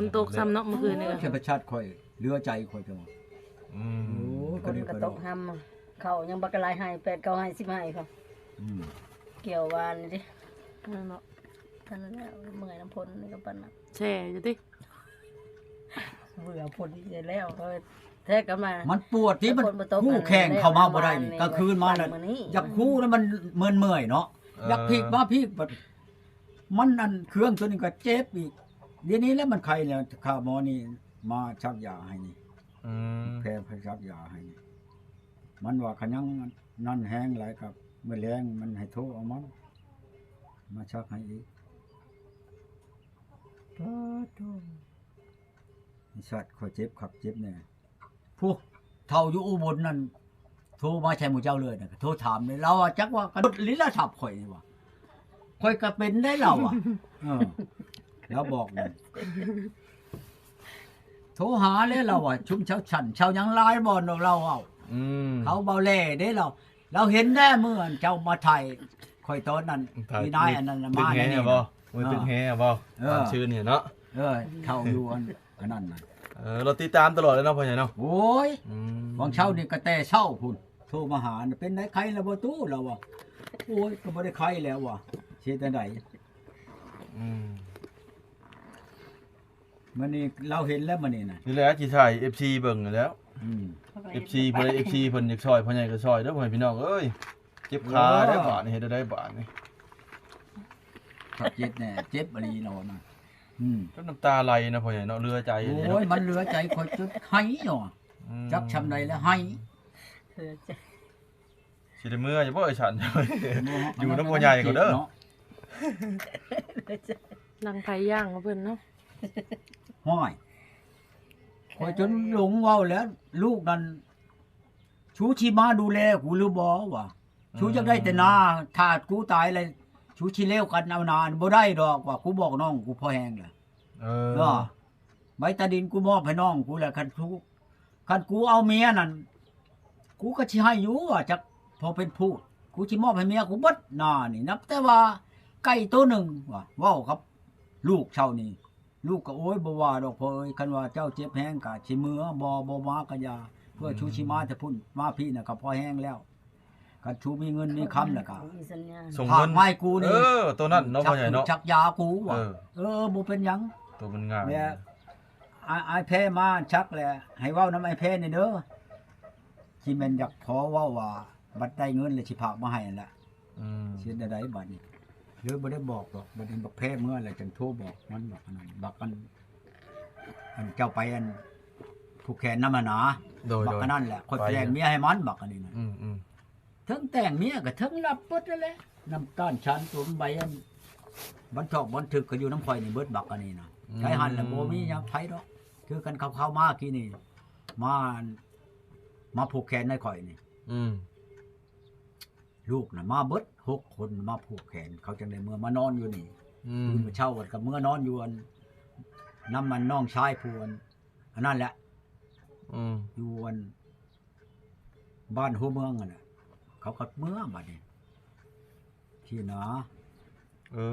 ຝົນຕົກຊ້ຳເນາະມື້ຄືນນີ້ກໍ ໂອ້ຍ ທຳມະຊາດຂ້ອຍເຫຼືອໃຈຂ້ອຍຈັ່ງວ່າ ອືມ ໂອ້ຍ ຝົນກໍຕົກຮຳ ເຂົ້າຍັງບັກຫຼາຍໄຮ່ ແປດເກົ້າໄຮ່ ສິບໄຮ່ພຸ້ນ ອືມ ກ່ຽວຫວ່ານນີ້ຕິ ນັ້ນເນາະ ນັ້ນແຫຼະ ເມື່ອຍນຳຝົນນີ້ກໍປານນັ້ນ ແຊ່ຢູ່ຕິ ເບື່ອຝົນນີ້ແລ້ວ ເອີ ແທ້ກໍມາ ມັນປວດຕິ ມັນ ຝົນບໍ່ຕົກ ຮູ້ແຂ້ງເຂົ້າມາບໍ່ໄດ້ນີ້ ກາງຄືນມາແລ້ວ ຢາກຮູ້ແລ້ວມັນເມື່ອຍໆເນາະ ເອີ ຢາກພິກມາພິກ ມັນອັນເຄື່ອງຕົວນີ້ກໍເຈັບອີກ ດຽວນີ້ແຫຼະມັນໄຄແລ້ວ ຂ້າໝໍນີ້ມາສັກຢາໃຫ້ນີ້ ອືມ ແພໄປສັກຢາໃຫ້ນີ້ ມັນວ່າຄັນຍັງນັ້ນແຮງຫຼາຍກໍມື້ແລງມັນໃຫ້ໂທເອົາມັນມາສັກໃຫ້ອີກ ປາດໂທ້ ໄອ້ສັດ ຂ້ອຍເຈັບຄັກເຈັບແນ່ ຜູ້ເຖົ້າຢູ່ອຸບົນນັ້ນ ໂທມາໃສ່ໝູ່ເຈົ້າເລີຍນະ ໂທຖາມເລີຍ ລາວວ່າຈັກວ່າກະດຸດລີລະສັບຂ້ອຍນີ້ວ່າ ຂ້ອຍກະເປັນໄດ້ລາວວ່າ ເອີ ລາວບອກນັ້ນ ໂທຫາແລ້ວລາວວ່າ ຊຸມຊາວຊັ້ນຊາວຫຍັງຫຼາຍບ່ອນດອກລາວເວົ້າ ອືມ ເຂົາເວົ້າແຫຼເດ້ລາວ ລາວເຫັນແດ່ມື້ອັນເຈົ້າມາຖ່າຍຂ້ອຍຕອນນັ້ນ ຖ່າຍ ອີນາຍອັນນັ້ນນະ ມາໃນນີ້ ມື້ຕຶກແຮບໍ່ ເອີ ຕອນຊື່ນນີ້ເນາະ ເອີ ເຖົ້າຢູ່ອັນ ອັນນັ້ນນະ ເອີ ລາວຕິດຕາມຕະຫຼອດເລີຍເນາະ ພໍ່ໃຫຍ່ເນາະ ໂອ້ຍ ອືມ ຫວ່າງເຊົ້ານີ້ກໍແຕ່ເຊົ້າພຸ້ນ ໂທມາຫາ ເປັນໃດໄຄແລ້ວບໍ່ຕູ້ ລາວວ່າ ໂອ້ຍ ກໍບໍ່ໄດ້ໄຄແລ້ວວ່າ ຊິເຮັດຈັ່ງໃດ ອືມ ມື້ນີ້ລາວເຫັນແລ້ວມື້ນີ້ນະ ນີ້ແຫຼະຊິຖ່າຍເອັຟຊີເບິ່ງຫັ້ນແລ້ວ ອືມ ເອັຟຊີ ຜູ້ໃດເອັຟຊີເພິ່ນຢາກຊ່ອຍ ພໍ່ໃຫຍ່ກໍຊ່ອຍເດີ ພໍ່ແມ່ພີ່ນ້ອງເອີຍ ເຈັບຂາ ເອີ ໄດ້ບາດນີ້ ເຮັດໄດ້ບາດນີ້ ຄັກເຈັບແນ່ ເຈັບອີ່ຫຼີເນາະນະ ອືມ ຈົນນ້ຳຕາໄຫຼນະພໍ່ໃຫຍ່ເນາະ ເຫຼືອໃຈອີ່ຫຼີເນາະ ໂອ້ຍ ມັນເຫຼືອໃຈ ຂ້ອຍຈົນໄຫ້ເນາະ ອືມ ຈັກຊ່ຳໃດແລ້ວໄຫ້ ເຫຼືອໃຈ ຊິໄດ້ເມືອຢູ່ບໍ່ໄອ້ສັນ ຢູ່ນຳພໍ່ໃຫຍ່ກ່ອນເດີ ນັ່ງໄຜຍ່າງເພິ່ນເນາະ ຫ້ອຍ ຂ້ອຍຈົນຫຼົງເວົ້າແລ້ວ ລູກນັ້ນ ຊູຊິມາດູແລກູຫຼືບໍ່ວ່າ ຊູຢາກໄດ້ແຕ່ນາ ຖ້າກູຕາຍແລ້ວ ຊູຊິແລ້ວກັນເອົານາ ບໍ່ໄດ້ດອກວ່າ ກູບອກນ້ອງກູພໍແຮງແລ້ວ ເອີ ເນາະ ໃບຕາດິນກູມອບໃຫ້ນ້ອງກູແລ້ວ ຄັນກູ ຄັນກູເອົາເມຍນັ້ນ ກູກໍຊິໃຫ້ຢູ່ວ່າ ຈັກພໍເປັນພູດ ກູຊິມອບໃຫ້ເມຍກູເບິດນານີ້ ນັບແຕ່ວ່າໄກ່ໂຕໜຶ່ງວ່າ ເວົ້າກັບລູກເຊົ້ານີ້ ລູກກໍ ໂອ້ຍ ບໍ່ວ່າດອກພໍ່ເອີຍ ຄັນວ່າເຈົ້າເຈັບແຮງກໍຊິເມືອ ບໍ່ ບໍ່ມາກໍຢ່າ ເພື່ອ ອືມ ຊູຊິມາແຕ່ພຸ້ນ ມາພີ້ນະກໍພໍແຮງແລ້ວ ຄັນຊູມີເງິນມີຄຳແລ້ວກໍ ມີສັນຍາ ສົ່ງເງິນ ຝາກມາໃຫ້ກູນີ້ ເອີ ໂຕນັ້ນເນາະ ສັກ ພໍ່ໃຫຍ່ເນາະ ສັກຢາກູວ່າ ເອີ ເອີ ບໍ່ເປັນຫຍັງ ໂຕມັນງ່າຍ ແລ້ວ ອ້າຍ ອ້າຍແພມາສັກແລ້ວ ໃຫ້ເວົ້ານຳອ້າຍແພແດ່ເດີ ຊິແມ່ນຢາກຂໍເວົ້າວ່າ ບັດໄດ້ເງິນແລ້ວຊິຝາກມາໃຫ້ຫັ້ນລະ ອືມ ຊິເຮັດແນວໃດບັດນີ້ ເລີຍບໍ່ໄດ້ບອກດອກ ບັດນີ້ບັກແພເມືອແລ້ວຈັ່ງໂທບອກມັນ ບັກອັນນັ້ນ ບັກອັນ ອັນເຈົ້າໄປອັນ ຜູກແຂນນຳຫັ້ນນາ ໂດຍ ບັກອັນນັ້ນແຫຼະ ໂດຍ ຂ້ອຍແປງເມຍໃຫ້ມັນ ບັກອັນນີ້ນະ ອືມໆ ເທິງແຕ່ງເມຍກໍເທິງລັບເບິດນັ້ນແຫຼະ ນ້ຳຕານສານຕົວໃບອັນ ບັນທອກບັນທຶກກໍຢູ່ນຳຂ້ອຍນີ້ເບິດ ບັກອັນນີ້ນະ ອືມ ໄປຫັ້ນລະບໍ່ມີຫຍັງໃຜດອກ ຄືກັນເຂົາເຂົ້າມາກີ້ນີ້ ມາ ມາຜູກແຂນໃຫ້ຂ້ອຍນີ້ ອືມ ລູກນະມາເບິດຫົກຄົນ ມາຜູກແຂນ ເຂົາຈັ່ງໄດ້ເມືອມານອນຢູ່ນີ້ ອືມ ຕື່ນມາເຊົ້າກໍເມືອນອນຢູ່ອັນ ນຳອັນນ້ອງຊາຍຜູ້ອັນ ອັນນັ້ນແຫຼະ ອືມ ຢູ່ອັນ ບ້ານຫົວເມືອງຫັ້ນແຫຼະ ເຂົາກໍເມືອບາດນີ້ ທີ່ນາ ເອີ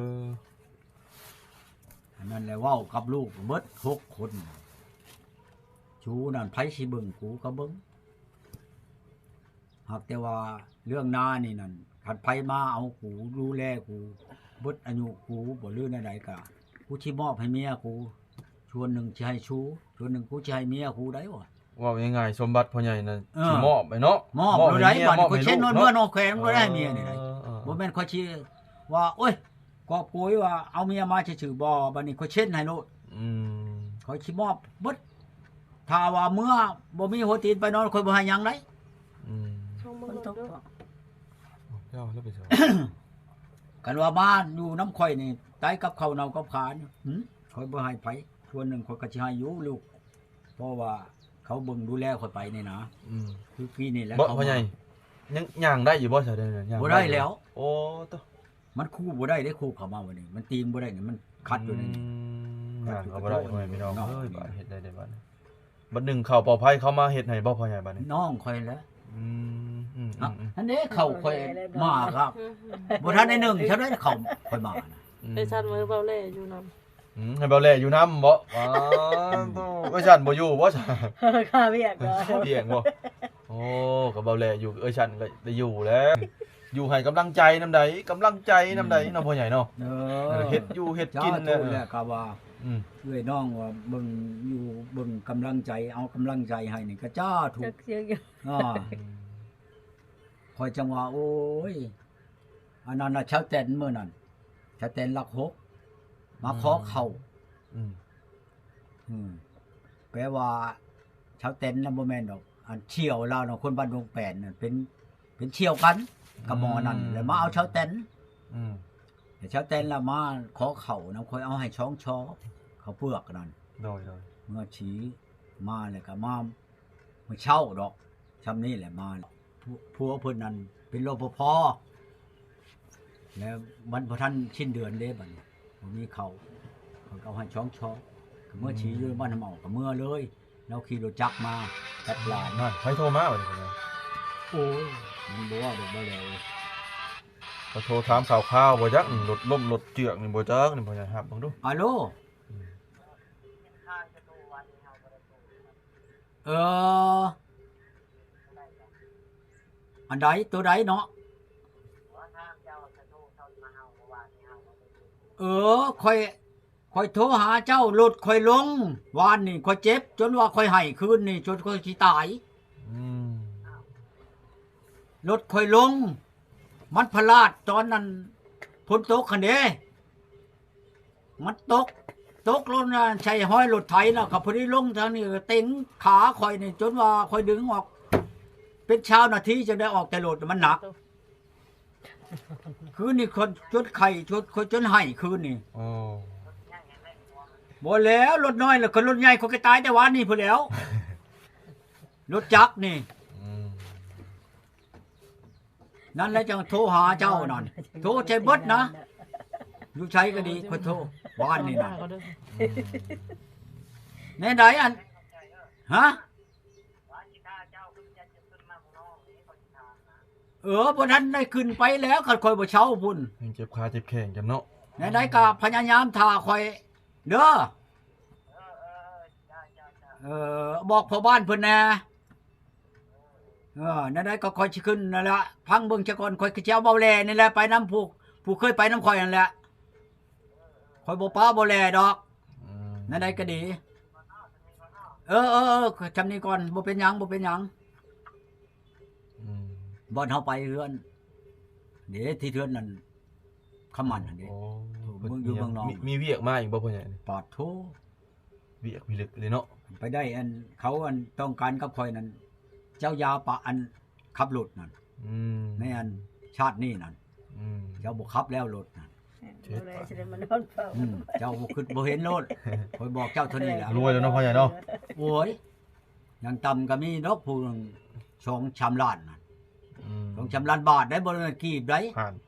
ອັນນັ້ນແຫຼະ ເວົ້າກັບລູກເບິດຫົກຄົນ ຊູນັ້ນໃຜຊິເບິ່ງ ກູກໍເບິ່ງ ຫາກແຕ່ວ່າເລື່ອງນານີ້ນັ້ນ ຄັນໃຜມາເອົາກູ ດູແລກູ ເບິດອາຍຸກູບໍ່ ຫຼືແນວໃດກະ ກູຊິມອບໃຫ້ເມຍກູ ສ່ວນໜຶ່ງຊິໃຫ້ຊູ ສ່ວນໜຶ່ງກູຊິໃຫ້ເມຍກູໄດ້ຫວາ. ເວົ້າງ່າຍໆ ສົມບັດພໍ່ໃຫຍ່ນະ ເອີ ຊິມອບໃຫ້ເນາະ ມອບໂລດໄດ້ ບາດນີ້ຂ້ອຍເຊັນນອນເມືອນອນແຂວງບໍ່ໄດ້ເມຍນີ້ໄດ໋ ເອີ ບໍ່ແມ່ນຂ້ອຍຊິວ່າ ໂອ້ຍ ກອບໂກຍວ່າເອົາເມຍມາຊື່ໆ ບໍ່ ບາດນີ້ຂ້ອຍເຊັນໃຫ້ໂລດ ອືມ ຂ້ອຍຊິມອບເບິດ ຖ້າວ່າເມືອບໍ່ມີຫົວຕີນໄປນອນ ຂ້ອຍບໍ່ໃຫ້ຫຍັງໄດ໋ ອືມ ເຈົ້າແລ້ວໄປໃສ ຄັນວ່າມາຢູ່ນຳຂ້ອຍນີ້ ຕາຍກັບເຂົ້າເນົ່າກັບຂານ ຫື ຂ້ອຍບໍ່ໃຫ້ໃຜ ສ່ວນໜຶ່ງຂ້ອຍກໍຊິໃຫ້ຢູ່ລູກ ເພາະວ່າເຂົາເບິ່ງດູແລຂ້ອຍໄປນີ້ນະ ອືມ ຄືປີນີ້ແຫຼະ ບໍ່ ເຂົາ ພໍ່ໃຫຍ່ ຍັງຍ່າງໄດ້ຢູ່ບໍ່ຊະ ດຽວນີ້ຍ່າງບໍ່ໄດ້ແລ້ວ ໂອ້ ໂຕ ມັນຄູ່ບໍ່ໄດ້ເດ້ ຄູ່ເຂົ້າມາບັດນີ້ ມັນຕີງບໍ່ໄດ້ນີ້ ມັນຂັດຢູ່ໃນນີ້ ອືມ ຍ່າງກໍບໍ່ໄດ້ ພໍ່ແມ່ພີ່ນ້ອງເອີຍ ບາດເຮັດໄດ້ໃດບາດນີ້ ບັດໜຶ່ງເຂົ້າປອດໄພ ເຂົາມາເຮັດໃຫ້ບໍ່ພໍ່ໃຫຍ່ ບາດນີ້ ນ້ອງຂ້ອຍແຫຼະ ອືມ ອືມ ອືມ ຫັ້ນເດ້ ເຂົ້າຂ້ອຍມາກໍບໍ່ທັນໄດ້ໜຶ່ງຊະໄດ໋ ເຂົ້າຂ້ອຍມານະ ອືມ ໄອ້ສັນມາເວົ້າແຫຼຢູ່ນຳ ອືມ ໃຫ້ເບົາແຫຼຢູ່ນຳບໍ? ວ້າໂທ້ ເອື້ອຍສັນບໍ່ຢູ່ບໍ? ຄາວຽກບໍ? ຄາວຽກບໍ? ໂອ້ ກໍເບົາແຫຼຢູ່ ເອື້ອຍສັນກໍໄດ້ຢູ່ແຫຼະ ຢູ່ໃຫ້ກຳລັງໃຈນຳໃດ ກຳລັງໃຈນຳໃດເນາະ ອືມ ພໍ່ໃຫຍ່ເນາະ. ເອີ ເຮັດຢູ່ເຮັດກິນ ສາທຸແຫຼະ ກໍວ່າ ອືມ ເອື້ອຍນ້ອງວ່າເບິ່ງຢູ່ ເບິ່ງກຳລັງໃຈ ເອົາກຳລັງໃຈໃຫ້ນີ້ກໍສາທຸ ຈັກສຽງຢູ່ ອາ ອືມ ຂ້ອຍຈັ່ງວ່າ ໂອ້ຍ ອັນນັ້ນນະ ຊາວແຕນມື້ນັ້ນ ຊາວແຕນຫຼັກຫົກ ມາ ອືມ ຂໍເຂົ້າ ອືມ ອືມ ແປວ່າ ຊາວແຕນນະບໍ່ແມ່ນດອກ ອັນສ່ຽວລາວນະ ຄົນບ້ານດົງແປນນະ ເປັນ ເປັນສ່ຽວກັນກັບໝໍນັ້ນ ອືມ ແລ້ວມາເອົາຊາວແຕນ ອືມ ແລ້ວຊາວແຕນລະມາຂໍເຂົ້ານຳຂ້ອຍ ເອົາໃຫ້ສອງຊອບ ເຂົ້າເປືອກນັ້ນ ໂດຍໆ ເມື່ອສີມາແລ້ວກໍມາ ມື້ເຊົ້າດອກ ຊ່ຳນີ້ແຫຼະມາ. ຜົວ ຜົວເພິ່ນນັ້ນເປັນ ລປພ ແລ້ວມັນບໍ່ທັນສິ້ນເດືອນເດ້ ບັດນີ້ບໍ່ມີເຂົ້າ ເພິ່ນກໍເອົາໃຫ້ສອງຊອບ ກໍເມືອ ອືມ ທີ່ຢູ່ບ້ານນ້ຳເອົາ ກໍເມືອເລີຍ ລາວຂີ່ລົດຈັກມາກັບຫຼານ. ນັ້ນ ໃຜໂທມາບັດນີ້? ໂອ້ຍ ມັນບໍ່ເວົ້າດອກ ບໍ່ແລ້ວ ກໍໂທຖາມຂ່າວຄາວບໍ່ຈັກ ລົດລົ້ມລົດເຈື່ອນນີ້ບໍ່ຈັກນີ້ ພໍ່ໃຫຍ່ຮັບເບິ່ງດູ. ອາໂລ ອືມ ເອີ ອັນໃດ ໂຕໃດເນາະ? ເອີ ຂ້ອຍ ຂ້ອຍໂທຫາເຈົ້າ ລົດຂ້ອຍລົ້ມ ວານນີ້ຂ້ອຍເຈັບ ຈົນວ່າຂ້ອຍໄຫ້ຄືນນີ້ ຈົນຂ້ອຍຊິຕາຍ. ອືມ ລົດຂ້ອຍລົ້ມ ມັນພະລາດຕອນນັ້ນ ຝົນຕົກຫັ້ນເດ້ ມັນຕົກ ຕົກລົງນະ ໃສ່ຮອຍລົດໄຖນະ ກໍພໍດີລົງທາງນີ້ ກໍເຕັງຂາຂ້ອຍນີ້ ຈົນວ່າຂ້ອຍດຶງອອກ ເປັນຊາວນາທີຈຶ່ງໄດ້ອອກແຕ່ລົດ ມັນໜັກ. ຄືນນີ້ຂ້ອຍຈົນໄຂ້ ຈົນ ຂ້ອຍຈົນໄຫ້ຄືນນີ້. ໂອ້ ບໍ່ແລ້ວ ລົດນ້ອຍລະ ຄັນລົດໃຫຍ່ຂ້ອຍກໍຕາຍແຕ່ວານນີ້ພຸ້ນແລ້ວ ລົດຈັກນີ້. ອືມ ນັ້ນແຫຼະ ຈັ່ງໂທຫາເຈົ້ານັ້ນ ໂທໃສ່ເບິດນະ ຢູ່ໃສກໍດີ ຂ້ອຍໂທວານນີ້ນະ. ອືມ ແນວໃດອັນ ຮະ? ເອີ ບໍ່ທັນໄດ້ຂຶ້ນໄປແລ້ວ ຄັນຂ້ອຍບໍ່ເຊົາພຸ້ນ ຍັງເຈັບຂາເຈັບແຂ້ງກັນເນາະ. ແນວໃດກໍພະຍາຍາມຖ້າຂ້ອຍເດີ. ເອີ ບອກພໍ່ບ້ານເພິ່ນແດ່. ເອີ ແນວໃດກໍຂ້ອຍຊິຂຶ້ນນັ້ນລະ ຟັງເບິ່ງຊະກ່ອນ ຂ້ອຍກໍຊິເອົາເບົາແຫຼນີ້ແຫຼະ ໄປນຳຜູ້ ຜູ້ເຄີຍໄປນຳຂ້ອຍນັ້ນແຫຼະ ຂ້ອຍບໍ່ປະເບົາແຫຼດອກ. ອືມ ແນວໃດກໍດີ ເອີ ເອີ ເອີ ຊ່ຳນີ້ກ່ອນ ບໍ່ເປັນຫຍັງ ບໍ່ເປັນຫຍັງ. ອືມ ບ່ອນເຮົາໄປເຮືອນເດ້ ທີ່ເຮືອນນັ້ນ ຄຳໝັ້ນຫັ້ນເດ້. ໂອ້ ເມືອງຢູ່ເມືອງນອກ ມີ ມີວຽກມາອີກບໍ່ພໍ່ໃຫຍ່? ປາດໂທ້ ວຽກພິລຶກເລີຍເນາະ ໄປໄດ້ອັນ ເຂົາອັນຕ້ອງການກັບຂ້ອຍນັ້ນ ເຈົ້າຢ່າປະອັນຂັບລົດນັ້ນ. ອືມ ໃນອັນຊາດນີ້ນັ້ນ ອືມ ເຈົ້າບໍ່ຂັບແລ້ວລົດນັ້ນ ເຮັດ ບໍ່ໄດ້ຊິໄດ້ມານອນເຝົ້າ. ອືມ ເຈົ້າບໍ່ຄິດບໍ່ເຫັນໂລດ ຂ້ອຍບອກເຈົ້າເທົ່ານີ້ແຫຼະ. ລວຍແລ້ວເນາະພໍ່ໃຫຍ່ເນາະ. ໂອ້ຍ ຢ່າງຕ່ຳກໍມີດອກຜູ້ໜຶ່ງ ສອງສາມລ້ານນັ້ນ. ອືມ ສອງສາມລ້ານບາດໄດ໋ ບໍ່ແມ່ນກີບໄດ໋.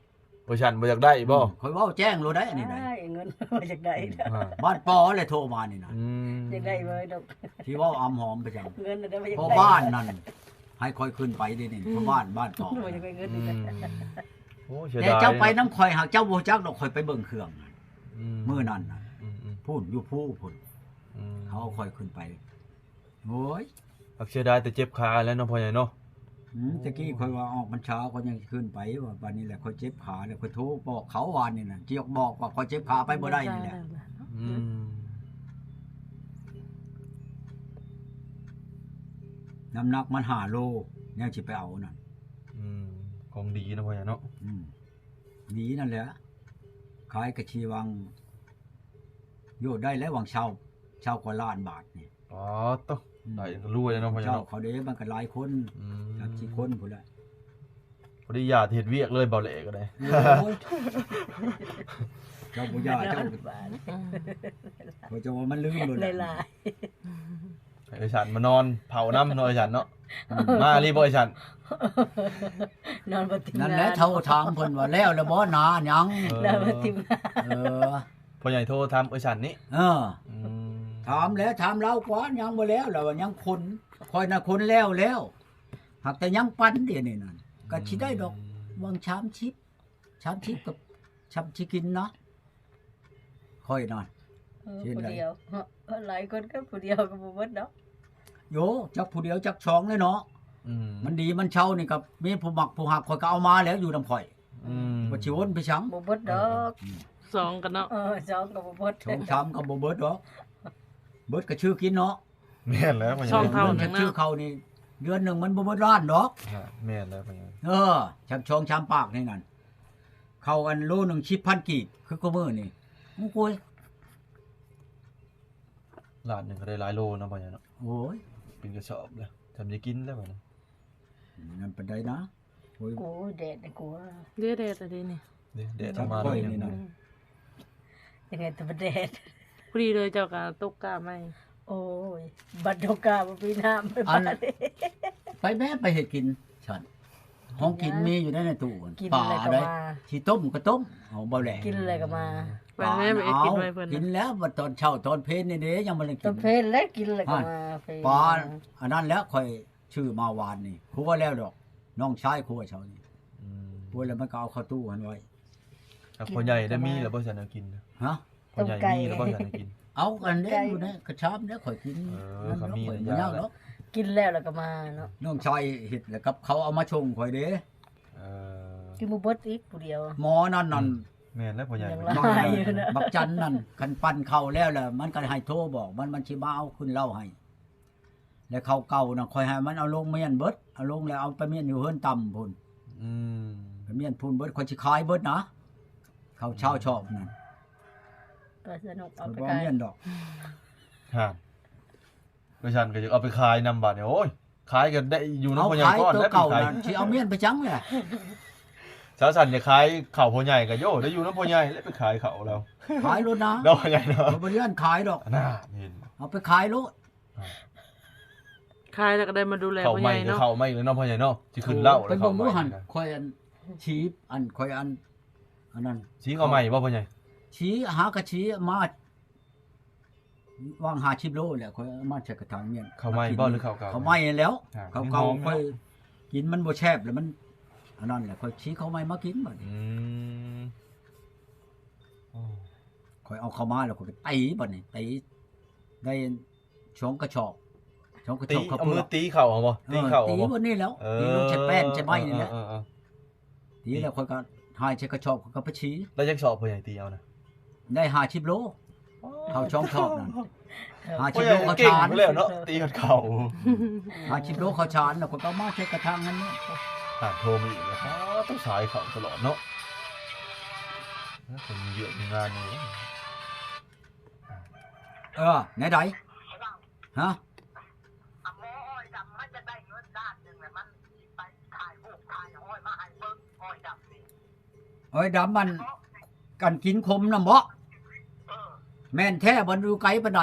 ເອີ ຊັ້ນບໍ່ຢາກໄດ້ບໍ່? ອືມ ຂ້ອຍເວົ້າແຈ້ງໂລດໄດ໋ ອັນນີ້ໄດ໋. ເງິນບໍ່ຢາກໄດ້ດອກ. ອ່າ ບ້ານປໍແຫຼະໂທມານີ້ນະ. ອືມ ຢາກໄດ້ເວີດອກ ທີ່ເວົ້າອຳຫອມໄປຈັ່ງ ເງິນນະບໍ່ຢາກໄດ້. ພໍ່ບ້ານນັ້ນໃຫ້ຂ້ອຍຂຶ້ນໄປເດ້ນີ້ ອືມ ພໍ່ບ້ານ ບ້ານປໍ ບໍ່ຢາກໄດ້ເງິນ. ອືມ ໂອ້ ເສຍດາຍ. ແຕ່ເຈົ້າໄປນຳຂ້ອຍຫາກເຈົ້າບໍ່ຮູ້ຈັກດອກ ຂ້ອຍໄປເບິ່ງເຄື່ອງນັ້ນ. ອືມ ມື້ນັ້ນນະ ອືມໆ ພຸ້ນ ຢູ່ພູພຸ້ນ. ອືມ ເຂົາເອົາຂ້ອຍຂຶ້ນໄປ. ໂອ້ຍ ອັກເສຍດາຍແຕ່ເຈັບຂາແລ້ວເນາະ ພໍ່ໃຫຍ່ເນາະ. ອືມ ໂອ້ ແຕ່ກີ້ຂ້ອຍວ່າອອກພັນສາ ຂ້ອຍຍັງຊິຂຶ້ນໄປວ່າ ບາດນີ້ແຫຼະຂ້ອຍເຈັບຂາແລ້ວ ຂ້ອຍໂທບອກເຂົາວານນີ້ນະ ຊິບອກວ່າຂ້ອຍເຈັບຂາໄປບໍ່ໄດ້ນີ້ແຫຼະ. ອືມ ອືມ ນ້ຳໜັກມັນຫ້າໂລ ຍັງຊິໄປເອົານັ້ນ. ອືມ ຂອງດີເນາະ ພໍ່ໃຫຍ່ເນາະ. ອືມ ດີນັ້ນແຫຼະ ຂາຍກະຊີວັງ ໂຍ ໄດ້ແລ້ວຫວ່າງຊາວ ຊາວກວ່າລ້ານບາດນີ້. ອໍ ໂຕ ອືມ ໄດ້ລວຍເນາະ ພໍ່ໃຫຍ່ເນາະ. ເຈົ້າເຂົາເດ້ ມັນກໍຫຼາຍຄົນ ອືມ ສາມສີ່ຄົນພຸ້ນແຫຼະ. ພໍດີຢ່າເຮັດວຽກເລີຍ ເບົາແຫຼກໍໄດ້. ໂອ້ຍ ເຈົ້າບໍ່ຢ່າ ເຈົ້າ ອືມ ເຈົ້າວ່າມັນລືມໂລດແຫຼະ. ຫຼາຍໆ ໃຫ້ເອື້ອຍສັນມານອນເຝົ້ານຳເນາະ ເອື້ອຍສັນເນາະ. ອືມ ມາອີ່ຫຼີບໍ່ເອື້ອຍສັນ? ນອນບໍ່ເຕັມ ນັ້ນແຫຼະ ເຖົ້າຖາມເພິ່ນວ່າແລ້ວແລ້ວບໍ່ນາຫຍັງ. ເອີ ນອນບໍ່ເຕັມ ເອີ ພໍ່ໃຫຍ່ໂທຖາມເອື້ອຍສັນນີ້. ເອີ ອືມ ຖາມແຫຼະ ຖາມລາວກ່ອນ ຍັງບໍ່ແລ້ວ ລາວວ່າຍັງຄົນ ຂ້ອຍນະຄົນແລ້ວແລ້ວ ຫາກແຕ່ຍັງປັນດຽວນີ້ນັ້ນ ກໍຊິໄດ້ດອກ ອືມ ຫວ່າງສາມສິບ ສາມສິບກັບ ສາມສິບກິນນະ ຂ້ອຍນະ. ເອີ ເຮັດໄດ້ ຜູ້ດຽວ ເອີ ຫຼາຍຄົນກໍຜູ້ດຽວກໍບໍ່ເບິດດອກ. ໂຢ ຈັກຜູ້ດຽວຈັກສອງແຫຼະເນາະ. ອືມ ມັນດີມັນເຊົານີ້ກໍມີຜູ້ມັກຜູ້ຮັກ ຂ້ອຍກໍເອົາມາແລ້ວຢູ່ນຳຂ້ອຍ. ອືມ ວ່າຊິວົນໄປສັງ ບໍ່ເບິດດອກ. ອືມ ສອງກັນເນາະ. ເອີ ສອງກໍບໍ່ເບິດ ສອງສາມກໍບໍ່ເບິດດອກ. ເບິດກໍຊື້ກິນເນາະ. ແມ່ນແລ້ວ ເງິນຊື້ເຂົ້ານີ້ ເດືອນໜຶ່ງມັນບໍ່ເບິດລ້ານດອກ. ແມ່ນແລ້ວ. ເອີ ສາມ ສອງສາມປາກນີ້ນັ້ນ ເຂົ້າອັນໂລໜຶ່ງສິບພັນກີບ ຄືຄູ່ມື້ນີ້. ໂອ້ຍ ລ້ານໜຶ່ງກໍໄດ້ຫຼາຍໂລເນາະ ພໍ່ໃຫຍ່ເນາະ. ໂອ້ຍ ເປັນກະສອບແລ້ວ ຈຳໄດ້ກິນແລ້ວບັດນີ້. ນັ້ນປານໃດນະ. ໂອ້ຍ ໂອ້ຍ ແດດນະ ກົວ ເດ້ ແດດລະເດ້ນີ້ ເດ້ ແດດອອກມາ ຂ້ອຍນີ້ນະ. ອືມ ຈັ່ງໃດແຕ່ວ່າແດດ ພໍດີເລີຍ ເຈົ້າກໍຕົກກ້າໃໝ່. ໂອ້ຍ ບັດຕົກກ້າບໍ່ມີນ້ຳ ອັນ ໄປແມ່ໄປເຮັດກິນຊັ້ນ ຂອງກິນມີຢູ່ໃນ ໃນຕູ້ ກິນ ປາ ແລ້ວກໍ ໄດ້ ມາ ຊິຕົ້ມກໍຕົ້ມ ເອົາບໍ່ແຫຼະ ກິນແລ້ວກໍມາ. ໄປແມ່ໄປເຮັດກິນໄວ້ເພິ່ນ ກິນແລ້ວ ບັດຕອນເຊົ້າຕອນເພນນີ້ເດ້ ຍັງບໍ່ໄດ້ກິນ ຕອນເພນແລ້ວກິນແລ້ວກໍມາ. ປາ ອັນນັ້ນແຫຼະ ຂ້ອຍ ຊື້ມາວານນີ້ ຄົວແລ້ວດອກ ນ້ອງຊາຍຄົວເຊົ້ານີ້. ອືມ ຄົວແລ້ວມັນກໍເອົາເຂົ້າຕູ້ຫັ້ນໄວ້. ແລ້ວພໍ່ໃຫຍ່ໄດ້ມີແລ້ວບໍ່ຊັ້ນແນວກິນ? ຮະ? ພໍ່ໃຫຍ່ມີແລ້ວບໍ່ຊັ້ນແນວກິນ? ເອົາກັນເດ້ ຢູ່ໃນກະຊາມເດ້ ຂ້ອຍກິນ. ເອີ ມັນ ກໍມີ ຂ້ອຍບໍ່ຍາກດອກ ກິນແລ້ວແລ້ວກໍມາເນາະ. ນ້ອງຊາຍເຮັດແລ້ວກັບເຂົາເອົາມາສົ່ງຂ້ອຍເດ້. ເອີ ກິນບໍ່ເບິດອີກຜູ້ດຽວ ໝໍນັ້ນນັ້ນ. ອືມ ແມ່ນແລ້ວພໍ່ໃຫຍ່ ບັກຈັນນັ້ນ ຄັນປັ່ນເຂົ້າແລ້ວ ແລ້ວມັນກໍໃຫ້ໂທບອກມັນ ມັນຊິມາເອົາຂຶ້ນເຫຼົ້າໃຫ້. ແລະເຂົ້າເກົ່ານະ ຂ້ອຍໃຫ້ມັນເອົາລົງມ້ຽນເບິດ ເອົາລົງແລ້ວເອົາໄປມ້ຽນຢູ່ເຮືອນຕ່ຳພຸ້ນ. ອືມ ໄປມ້ຽນພຸ້ນເບິດ ຂ້ອຍຊິຂາຍເບິດນະ ເຂົ້າຊາວຊອບນັ້ນ. ກໍສະໜຸກ ເອົາໄປຂາຍ ຂ້ອຍບໍ່ມ້ຽນດອກ. ຮະ ໄປຊັ້ນກໍຢາກເອົາໄປຂາຍນຳບາດນີ້. ໂອ້ຍ ຂາຍກໍໄດ້ຢູ່ນຳພໍ່ໃຫຍ່ກ່ອນແຫຼະ ໄປຂາຍ ຊິເອົາມ້ຽນໄປຫຍັງແຫຼະ. ສາວສັນຢາກຂາຍເຂົ້າພໍ່ໃຫຍ່ກໍໂຍ ໄດ້ຢູ່ນຳພໍ່ໃຫຍ່ແຫຼະ ໄປຂາຍເຂົ້າແລ້ວ ຂາຍໂລດນະ ເນາະພໍ່ໃຫຍ່ເນາະ. ບໍ່ໄດ້ຢ້ານຂາຍດອກ ນະ ເຫັນ ເອົາໄປຂາຍໂລດ. ຂາຍແລ້ວກໍໄດ້ມາດູແລພໍ່ໃຫຍ່ເນາະ. ເຂົ້າໃໝ່ກໍເຂົ້າໃໝ່ແລ້ວເນາະພໍ່ໃຫຍ່ເນາະ ຊິຂຶ້ນເລົ່າແລ້ວ. ໄປເບິ່ງດູຫັ້ນ ຂ້ອຍອັນ ສີ ອັນ ຂ້ອຍອັນ ອັນນັ້ນ ສີເຂົ້າໃໝ່ບໍ່ພໍ່ໃຫຍ່? ສີ ຫາກະສີມາວາງຫ້າສິບໂລແຫຼະ ຂ້ອຍເອົາມາໃສ່ກະຖາງມ້ຽນ. ເຂົ້າໃໝ່ບໍ່ ຫຼືເຂົ້າເກົ່າ? ເຂົ້າໃໝ່ແລ້ວ ເຂົ້າເກົ່າຂ້ອຍກິນມັນບໍ່ແຊບ ແລ້ວມັນອັນນັ້ນແຫຼະ ຂ້ອຍສີເຂົ້າໃໝ່ມາກິນບັດນີ້. ອືມ ໂອ້ ຂ້ອຍເອົາເຂົ້າມາແລ້ວ ຂ້ອຍກໍຕີບັດນີ້ ຕີໄດ້ ສອງກະສອບ ສອງກະສອບເຂົ້າເປືອກ. ເອົາມືຕີເຂົ້າເອົາບໍ່? ເອີ ຕີເຂົ້າເອົາບໍ່? ຕີບັດນີ້ແລ້ວ ເອີ ຕີລົງໃສ່ແປ້ນໃສ່ໄມ້ນີ້ແຫຼະ. ເອີໆໆ ຕີແລ້ວຂ້ອຍກໍຫາຍໃສ່ກະສອບ ຂ້ອຍກໍໄປສີ. ໄດ້ຈັກສອບພໍ່ໃຫຍ່ຕີເອົານະ? ໄດ້ຫ້າສິບໂລ ເຂົ້າສອງສອບນັ້ນ. ຫ້າສິບໂລເຂົ້າສານແລ້ວເນາະ ຕີເຂົ້າ ຫ້າສິບໂລເຂົ້າສານ ແລ້ວຂ້ອຍກໍເອົາມາໃສ່ກະຖາງຫັ້ນເນາະ. ຫາໂທມາອີກແລ້ວ ຕ້ອງສາຍເຂົ້າຕະຫຼອດເນາະ. ເອີ ຄົນມີວຽກມີງານຢູ່. ເອີ ແນວໃດ? ຮະ? ອ້ອຍດຳມັນ ອັນກິນຂົມນຳບໍ? ເອີ ແມ່ນແທ້ບໍ່? ຢູ່ໄກປານໃດ?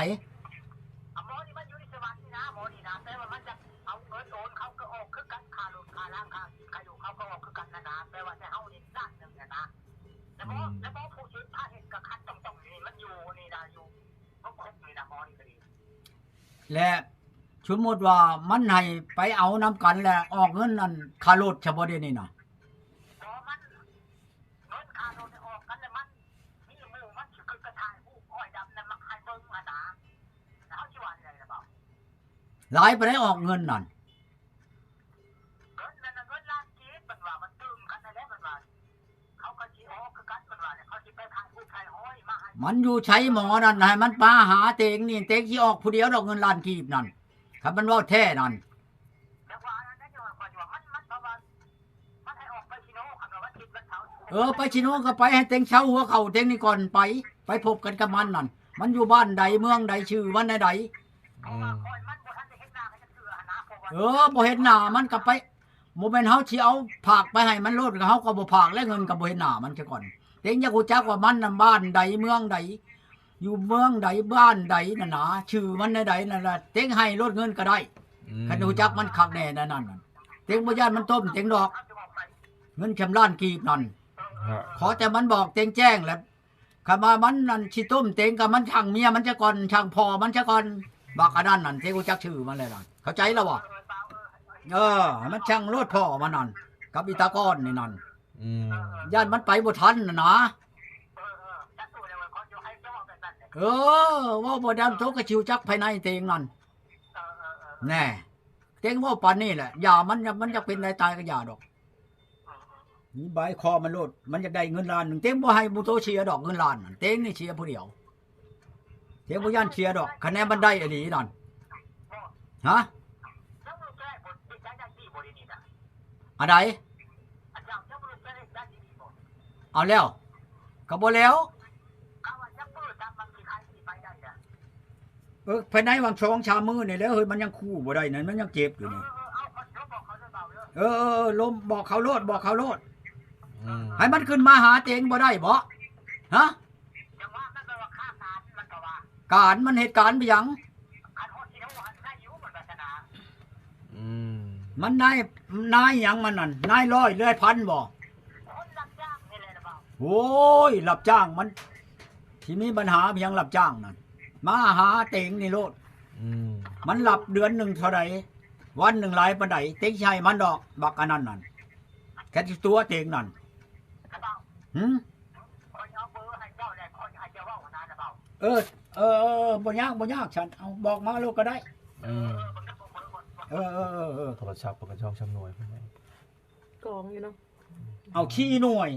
ແລະ ສົມມຸດວ່າມັນໃຫ້ໄປເອົານຳກັນ ແລະ ອອກເງິນອັນຄ່າລົດຊະບໍ່ດຽວນີ້ນະ? ບໍ່ ມັນ ເງິນຄ່າລົດອອກກັນ ແລ້ວມັນມີໝູ່ມັນຊິຂຶ້ນໄປຖ່າຍຮູບອ້ອຍດຳນັ້ນ ມັກໃຫ້ເບິ່ງຫັ້ນນະ ແລ້ວເຮົາຊິວ່າແນວໃດລະເບົາ? ຫຼາຍປານໃດອອກເງິນນັ້ນ? ເງິນນັ້ນນະ ເງິນລ້ານກີບ ເພິ່ນວ່າມັນຕື່ມກັນຫັ້ນແຫຼະ ເພິ່ນວ່າ ເຂົາກໍຊິອອກຄືກັນ ເພິ່ນວ່າ ແລ້ວເຂົາຊິໄປຖ່າຍຮູບຖ່າຍຮ້ອຍມາໃຫ້. ມັນຢູ່ໃສໝໍນັ້ນ? ໃຫ້ມັນມາຫາເຕັງນີ້ ເຕັງຊິອອກຜູ້ດຽວດອກ ເງິນລ້ານກີບນັ້ນ ຄັນມັນເວົ້າແທ້ນັ້ນ. ແຕ່ວ່າອັນນັ້ນ ຂ້ອຍວ່າມັນ ມັນ ເພາະວ່າມັນໃຫ້ອອກໄປຊິໂນ ຄັນວ່າວັນທິດວັນເສົາ. ເອີ ໄປຊິໂນກໍໄປ ໃຫ້ເຕັງເຊົາຫົວເຂົ້າເຕັງນີ້ກ່ອນ ໄປ ໄປພົບກັນກັບມັນນັ້ນ ມັນຢູ່ບ້ານໃດເມືອງໃດ ຊື່ມັນແນວໃດ? ເພາະວ່າ ອືມ ຂ້ອຍມັນບໍ່ທັນໄດ້ເຫັນໜ້າກັນຈັກເທື່ອຫັ້ນນະ ເພາະວ່າ ເອີ ບໍ່ເຫັນໜ້າມັນກໍໄປ ບໍ່ແມ່ນເຮົາຊິເອົາຝາກໄປໃຫ້ມັນໂລດ ເຮົາກໍບໍ່ຝາກ ແລະ ເງິນກໍບໍ່ເຫັນໜ້າມັນຊະກ່ອນ. ເຕັງຢາກຮູ້ຈັກວ່າມັນນະ ບ້ານໃດເມືອງໃດ ຢູ່ເມືອງໃດບ້ານໃດນັ້ນນະ ຊື່ມັນແນວໃດນັ້ນລະ ເຕັງໃຫ້ໂລດເງິນກໍໄດ້. ອືມ ຄັນຮູ້ຈັກມັນຄັກແນ່ແນວນັ້ນນະ ເຕັງບໍ່ຢ້ານມັນຕົ້ມເຕັງດອກ ເງິນຊຳລ້ານກີບນັ້ນ. ຮະ ຂໍແຕ່ມັນບອກເຕັງແຈ້ງແຫຼະ ຄັນວ່າມັນນັ້ນຊິຕົ້ມເຕັງ ກໍມັນຊ່າງເມຍມັນຊະກ່ອນ ຊ່າງພໍ່ມັນຊະກ່ອນ ບັກອັນນັ້ນນັ້ນ ເຕັງຮູ້ຈັກຊື່ມັນແລ້ວນະ ເຂົ້າໃຈແລ້ວບໍ່? ເອີ ໃຫ້ມັນຊ່າງໂລດພໍ່ມັນນັ້ນ ກັບອີຕາກອນນີ້ນັ້ນ. ອືມ ຢ້ານມັນໄປບໍ່ທັນຫັ້ນນະ. ເອີ ເວົ້າບໍ່ໄດ້ ໂຕກະຊິຮູ້ຈັກພາຍໃນເຕັງນັ້ນ. ແນ່ ເຕັງເວົ້າປານນີ້ແຫຼະ ຢ່າ ມັນ ມັນຢາກເປັນໄດ້ຕາຍກະຢ່າດອກ. ມີໃບຄໍມັນໂລດ ມັນຢາກໄດ້ເງິນລ້ານໜຶ່ງ ເຕັງບໍ່ໃຫ້ໝູ່ໂຕເສຍດອກ ເງິນລ້ານນັ້ນ ເຕັງນີ້ເສຍຜູ້ດຽວ. ເຕັງບໍ່ຢ້ານເສຍດອກ ຄະແນນມັນໄດ້ອີ່ຫຼີນັ້ນ. ຮະ? ອັນໃດ? ເອົາແລ້ວ ກະບໍ່ແລ້ວ. ເອີ ພາຍໃນຫວ່າງສອງສາມມື້ນີ້ແຫຼະເຮີ້ຍ ມັນຍັງຄູ່ບໍ່ໄດ້ນັ້ນ ມັນຍັງເຈັບຢູ່ນີ້. ເອີ ເອີ ເອີ ລົມ ບອກເຂົາໂລດ ບອກເຂົາໂລດ. ອືມ ໃຫ້ມັນຂຶ້ນມາຫາເຕັງບໍ່ໄດ້ບໍ? ຮະ? ການມັນເຮັດການໄປຫຍັງ? ອືມ ມັນນາຍ ນາຍຫຍັງມັນນັ້ນ ນາຍຮ້ອຍ ນາຍພັນບໍ? ໂອ້ຍ ຮັບຈ້າງມັນ ຊິມີບັນຫາຫຍັງ ຮັບຈ້າງນັ້ນ ມາຫາເຕັງນີ້ໂລດ. ອືມ ມັນຮັບເດືອນໜຶ່ງເທົ່າໃດ ວັນໜຶ່ງຫຼາຍປານໃດ ເຕັງຊິໃຫ້ມັນດອກ ບັກອັນນັ້ນນັ້ນ ແຄ່ຊິຕົວະເຕັງນັ້ນ. ຫື? ເອີ ເອີ ເອີ ບໍ່ຍາກ ບໍ່ຍາກ ຊັ້ນ ເອົາ ບອກມາໂລດກະໄດ້. ອືມ ເອີ ເອີ ເອີ ເອີ ໂທລະສັບເພິ່ນກະສອງສາມໜ່ວຍ ກອງຢູ່ເນາະ. ເອົາ ສີ່ໜ່ວຍ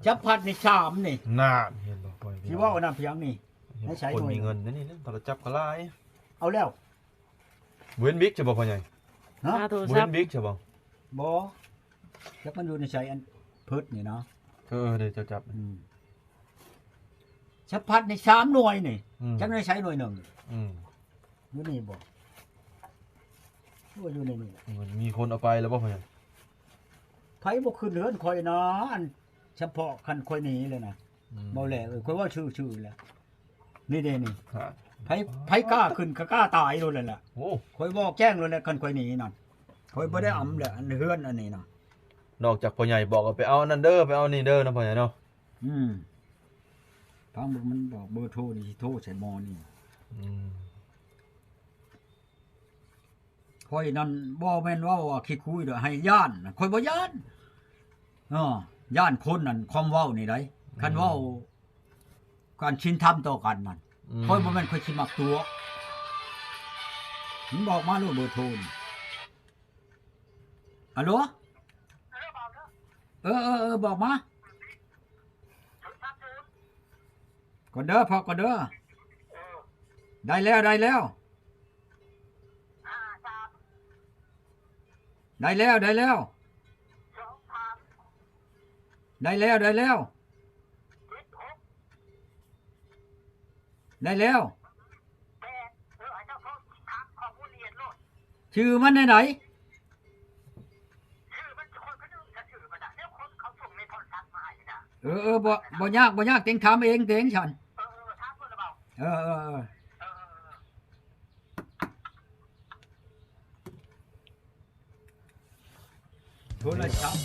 ຈັບພັດນີ້ສາມນີ້. ນັ້ນ ເຫັນບໍ່? ຊິເວົ້ານຳພຽງນີ້ ໃນໃສ ຄົນມີເງິນນີ້ ໂທລະສັບກະຫຼາຍ. ເອົາແລ້ວ ບໍ່ເຫັນບິກໃຊ່ບໍ່ພໍ່ໃຫຍ່? ຮະ? ບໍ່ເຫັນບິກໃຊ່ບໍ່? ບໍ່ ຈັກມັນຢູ່ໃນໃສ ອັນເພີດນີ້ເນາະ. ເອີ ເດ້ ເຈົ້າຈັບ. ອືມ ສັບພັດນີ້ສາມໜ່ວຍນີ້. ອືມ ຈັກໃນໃສໜ່ວຍໜຶ່ງ? ອືມ ຢູ່ນີ້ບໍ? ໂອ້ ຢູ່ໃນນີ້ແຫຼະ. ມັນມີຄົນເອົາໄປແລ້ວບໍ່ພໍ່ໃຫຍ່? ໃຜບໍ່ຂຶ້ນເຮືອນຂ້ອຍນະ ອັນສະເພາະຄັນຂ້ອຍໜີແລ້ວນະ. ອືມ ເວົ້າແຫຼະ ຂ້ອຍເວົ້າຊື່ໆແຫຼະ. ນີ້ເດ້ນີ້ ໃຜ ໃຜກ້າຂຶ້ນກະກ້າຕາຍໂລດແຫຼະ. ໂອ້ ຂ້ອຍບອກແຈ້ງໂລດແຫຼະ ຄັນຂ້ອຍໜີນັ້ນ ຂ້ອຍບໍ່ໄດ້ອຳແຫຼະ ອັນເຮືອນອັນນີ້ນະ. ນອກຈາກພໍ່ໃຫຍ່ບອກວ່າໄປເອົາອັນນັ້ນເດີ ໄປເອົານີ້ເດີເນາະ ພໍ່ໃຫຍ່ເນາະ. ອືມ ຟັງເບິ່ງ ມັນບອກເບີໂທນີ້ ຊິໂທໃສ່ໝໍນີ້. ອືມ ຂ້ອຍນັ້ນບໍ່ແມ່ນເວົ້າວ່າຂີ້ຄຸຍດອກ ໃຫ້ຢ້ານ ຂ້ອຍບໍ່ຢ້ານ. ເອີ ຢ້ານຄົນນັ້ນ ຄວາມເວົ້ານີ້ໃດ໋ ຄັນເວົ້າ ອືມ ການສິນທຳຕໍ່ກັນນັ້ນ. ອືມ ຂ້ອຍບໍ່ແມ່ນຂ້ອຍຊິມັກຕົວະ. ມັນບອກມາໂລດເບີໂທນີ້. ອາໂຫຼ? ເອີ ເອີ ເອີ ບອກມາ. ກ່ອນເດີ ເຝົ້າກ່ອນເດີ. ເອີ ໄດ້ແລ້ວ ໄດ້ແລ້ວ. ໄດ້ແລ້ວ ໄດ້ແລ້ວ. ໄດ້ແລ້ວ ໄດ້ແລ້ວ. ໄດ້ແລ້ວ. ຊື່ມັນແນວໃດ? ເອີ ເອີ ບໍ່ ບໍ່ຍາກ ບໍ່ຍາກ ເຕັງຖາມເອງເຕັງ ຊັ້ນ. ເອີ ເອີ ເອີ ເອີ ໂທລະສັບ.